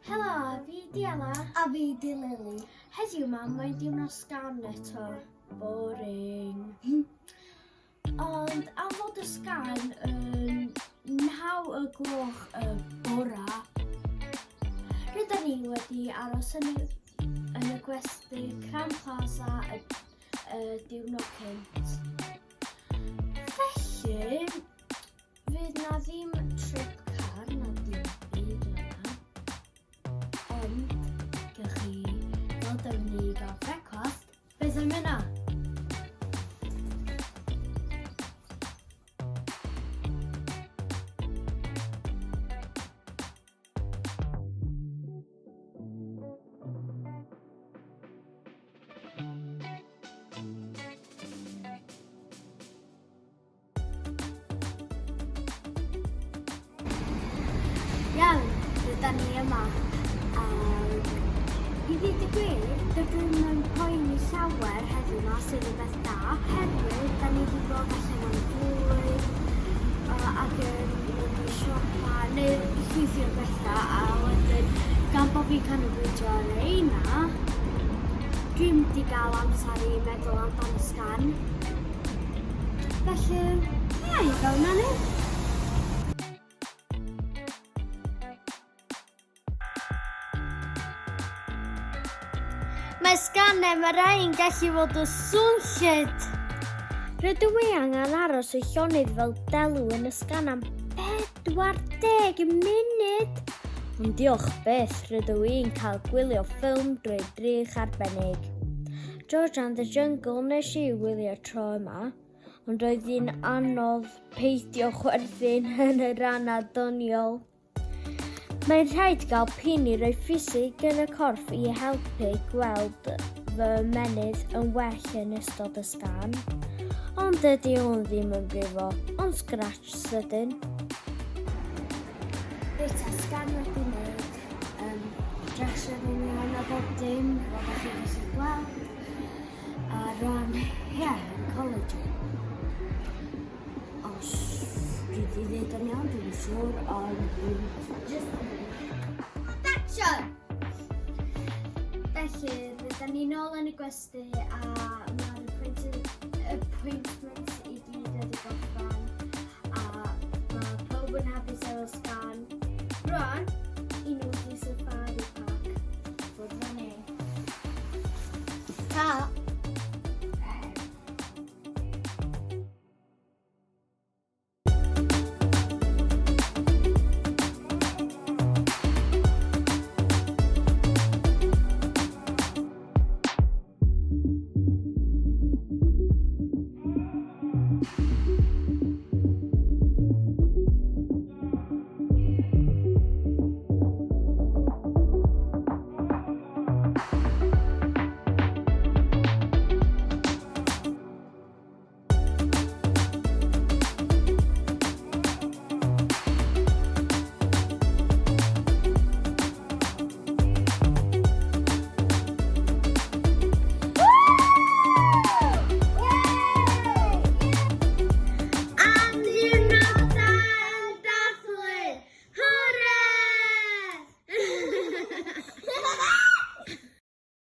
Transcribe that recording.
Helo, fi di Ela. A fi di Lily. Heddiw ma, mae'n diwrnod sgan eto. Boring. Ond am fod y sgan yn 9 y gloch y bora, rydyn ni wedi aros yn y, yn y gwesty Crown Plaza y, y diwrnod cynt. Felly, Fydd na ddim trip car na dim byd fel yna. Ond, gewch chi ddod efo ni i gael brecwast. Beth am yna? Iawn, rydan ni yma. Ac i ddweud y gwir, dydw i'm yn poeni llawer heddiw 'ma, sydd yn beth da, oherwydd da ni wedi bod allan am fwyd ac yn mynd i siopa neu llwythi o bethau a wedyn gan bod fi'n canolbwyntio ar reina, dwi'm 'di gael amser i meddwl amdan y sgan. Felly, ie, i fewn â ni. Mae sgan MRI yn gallu fod yn swnllyd. Rydw i angen aros y llonydd fel delw yn y sgan am 40 munud. Ond diolch byth, rydw i'n cael gwylio ffilm drwy drych arbennig. George and the Jungle nes i wylio tro yma, ond roedd hi'n anodd peidio chwerthin yn y rhan doniol. Mae'n rhaid gael pin i roi ffisig yn y corff i helpu gweld fy ymennydd yn well yn ystod y sgan. Ond dydy hwn ddim yn brifo, ond scratch sydyn. Reit, a sgan wedi wneud. Um, Dressio yn union a bob dim, fel da chi'n gallu gweld. A rwan, ie, yeah, yn collagen. Os dwi wedi dweud o'n iawn, dwi'n siŵr, ond dwi'n just... Action! Felly, rydyn ni nôl yn y gwesty a mae'r appointment i gyd wedi gorffan a mae pawb yn hapus efo sgan.